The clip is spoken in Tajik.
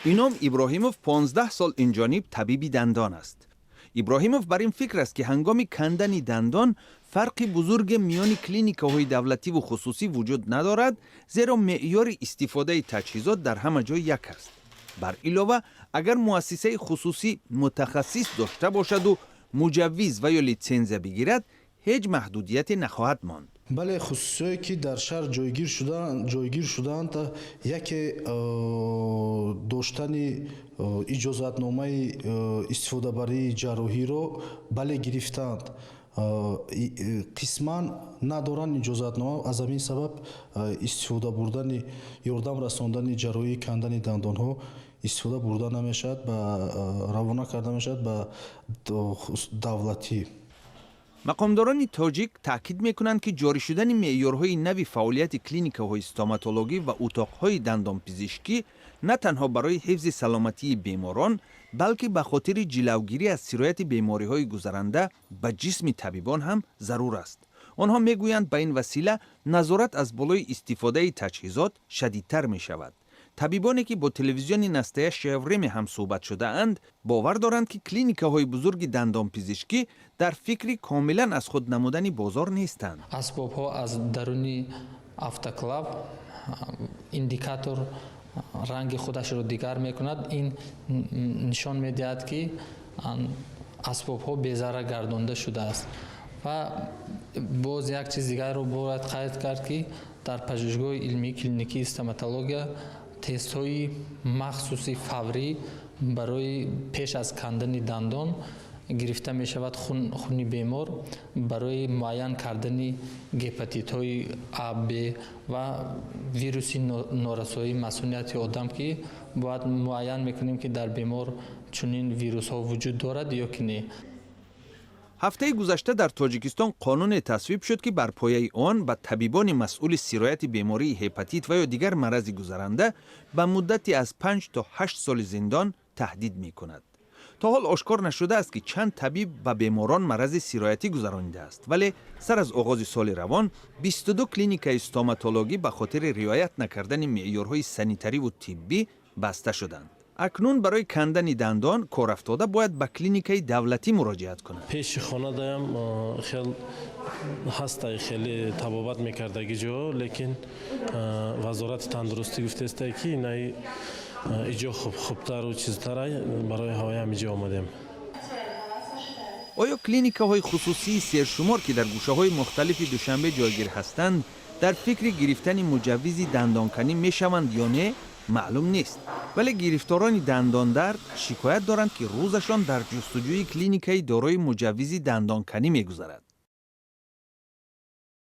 Ином Иброҳимов 15 сол инҷониб табиби дандон аст. Иброҳимов бар ин фикр аст, ки ҳангоми кандани дандон фарқи бузурге миёни клиникаҳои давлативу хусусӣ вуҷуд надорад, зеро меъёри истифодаи таҷҳизот дар ҳама ҷой як аст. Бар илова, агар муассисаи хусусӣ мутахассис дошта бошаду муҷаввиз ва ё литсензия бигирад, ҳеҷ маҳдудияте нахоҳад монд. Бале, хусусиҳое, ки дар шаҳр ҷойгир шудаанд, яке доштани иҷозатномаи истифодабарии ҷарроҳиро, бале, гирифтаанд, қисман надоранд иҷозатнома. Аз ҳамин сабаб истифода бурдани, ёрдам расондани ҷарроҳии кандани дандонҳо истифода бурда намешавад, ба равона карда мешавад ба давлатӣ. Мақомдорони тоҷик таъкид мекунанд, ки ҷорӣ шудани меъёрҳои нави фаъолияти клиникаҳои стоматологӣ ва утоқҳои дандонпизишкӣ на танҳо барои ҳифзи саломатии беморон, балки ба хотири ҷилавгирӣ аз сирояти бемориҳои гузаранда ба ҷисми табибон ҳам зарур аст. Онҳо мегӯянд, ба ин васила назорат аз болои истифодаи таҷҳизот шадидтар мешавад. Табибоне, ки бо телевизиони «Настоящее время» ҳам суҳбат шудаанд, бовар доранд, ки клиникаҳои бузурги дандонпизишкӣ дар фикри комилан аз худ намудани бозор нестанд. Асбобҳо аз даруни автоклав индикатор ранги худашро дигар мекунад. Ин нишон медиҳад, ки асбобҳо безарар гардонда шудааст. Ва боз як чиз дигарро бояд қайд кард, ки дар пажӯҳишгоҳи илмии клиникии стоматология тестҳои махсуси фаврӣ барои пеш аз кандани дандон гирифта мешавад, хуни бемор барои муайян кардани гепатитҳои А, Б ва вируси норасоии масунияти одам, ки бояд муайян мекунем, ки дар бемор чунин вирусҳо вуҷуд дорад ё ки не. Ҳафтаи гузашта дар Тоҷикистон қонуне тасвиб шуд, ки бар пояи он ба табибони масъули сирояти бемории ҳепатит ва ё дигар марази гузаранда ба муддати аз 5 то 8 соли зиндон таҳдид мекунад. То ҳол ошкор нашудааст, ки чанд табиб ба беморон марази сироятӣ гузаронидааст, вале сар аз оғози соли равон 22 клиникаи стоматологӣ ба хотири риоят накардани меъёрҳои санитариву тиббӣ баста шуданд. Акнун барои кандани дандон корафтода бояд ба клиникаи давлатӣ муроҷиат кунад. Пеши хонадаям хел ҳастай, хеле табобат мекардаги ҷо, лекин вазорати тандурустӣ гуфтестай, ки инаи иҷо хубтару чизтарай, барои ҳавои иҷо омадем. Оё клиникаҳои хусусии сершумор, ки дар гӯшаҳои мухталифи Душанбе ҷойгир ҳастанд, дар фикри гирифтани муҷаввизи дандонканӣ мешаванд ё не, маълум нест, вале гирифторони дандондард шикоят доранд, ки рӯзашон дар ҷустуҷӯи клиникаи дорои муҷаввизи дандонканӣ мегузарад.